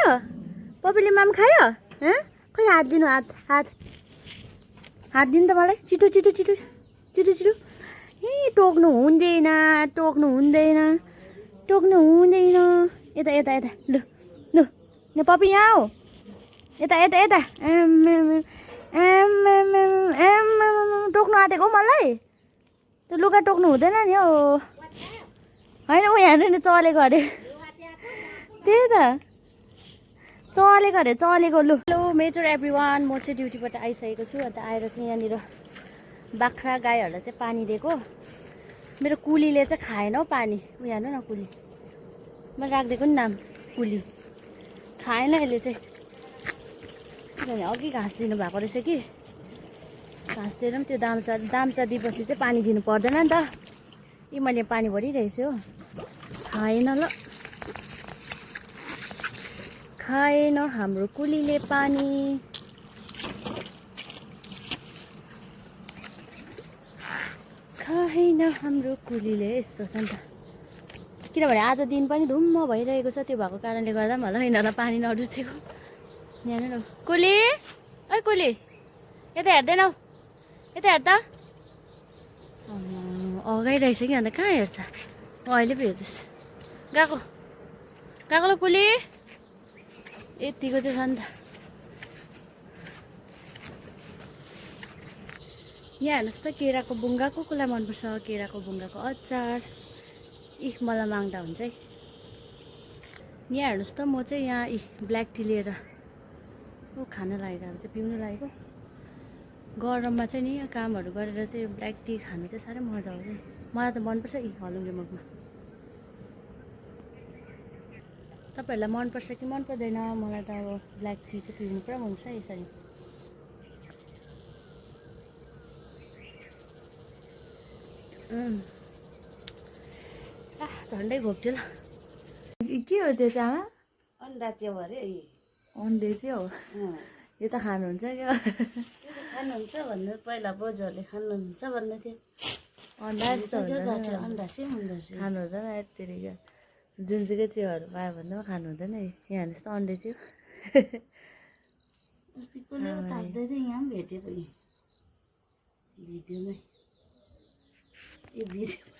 खायो पपीले माम खायो खै हात दिनु हात दिनु त मलाई छिटो छिटो छिटो छिटो छिटो ए टोक्नु हुँदैन यता यता यता लु लु ल पपी यहाँ हो यता यता यता टोक्नु आँटेको मलाई त्यो लुगा टोक्नु हुँदैन नि हौ होइन ऊ यहाँ नि चलेको अरे त्यही त चलेको लु हेलो मेजर एभ्रिवान म चाहिँ ड्युटीबाट आइसकेको छु अन्त आएर चाहिँ यहाँनिर बाख्रा गाईहरूलाई चाहिँ पानी दिएको मेरो कुलीले चाहिँ खाएन हौ पानी ऊ यहाँ न कुली मैले राखिदिएको नि नाम कुली खाएन यसले चाहिँ किनभने अघि घाँस दिनु भएको रहेछ कि घाँस दिएर पनि त्यो दाम्चा दिएपछि चाहिँ पानी दिनु पर्दैन नि त यी मैले पानी भरिरहेछु हो खाएन हाम्रो कुलीले पानी खाएन हाम्रो कुलीले यस्तो छ नि त किनभने आज दिन पनि धुम्म भइरहेको छ त्यो भएको कारणले गर्दा पनि होला यिनीहरूलाई पानी नडुसेको यहाँ न कुली ओइ कुली यता हेर्दैनौ यता हेर् त अगाइरहेछ कि अन्त कहाँ हेर्छ अहिले पो हेर्दैछ गएको ल कुली यतिको चाहिँ छ नि त यहाँ हेर्नुहोस् त केराको बुङ्गा कसलाई मनपर्छ केराको बुङ्गाको अचार मलाई माग्दा हुन्छ है यहाँ हेर्नुहोस् त म चाहिँ यहाँ ब्ल्याक टी लिएर खान लागेको अब चाहिँ पिउनु लागेको गरममा चाहिँ नि कामहरू गरेर चाहिँ ब्ल्याक टी खानु चाहिँ साह्रै मजा आउँछ है मलाई त मनपर्छ हलुङ्गे मगमा तपाईँहरूलाई मनपर्छ कि मन पर्दैन मलाई त अब ब्ल्याक टी चाहिँ पिउनु पुरा मनपर्छ यसरी झन्डै घोप्थ्यो ल के हो त्यो चामा अन्डा च्याउ अरे अन्डे चाहिँ हो यो त खानुहुन्छ क्या खानुहुन्छ भन्नु पहिला बोजूहरूले खानुहुन्छ भन्नु थियो अन्डा यस्तो हुन्छ अन्डा चाहिँ हुँदोरहेछ खानु हुँदैन यति जुनसुकै च्याउहरू पायो भने पनि खानु हुँदैन है यहाँ हेर्नुहोस् त अन्डे च्याउ अस्ति कसले तास्दै थियो यहाँ पनि भेट्यो पनि भिडियोमै यो भिडियो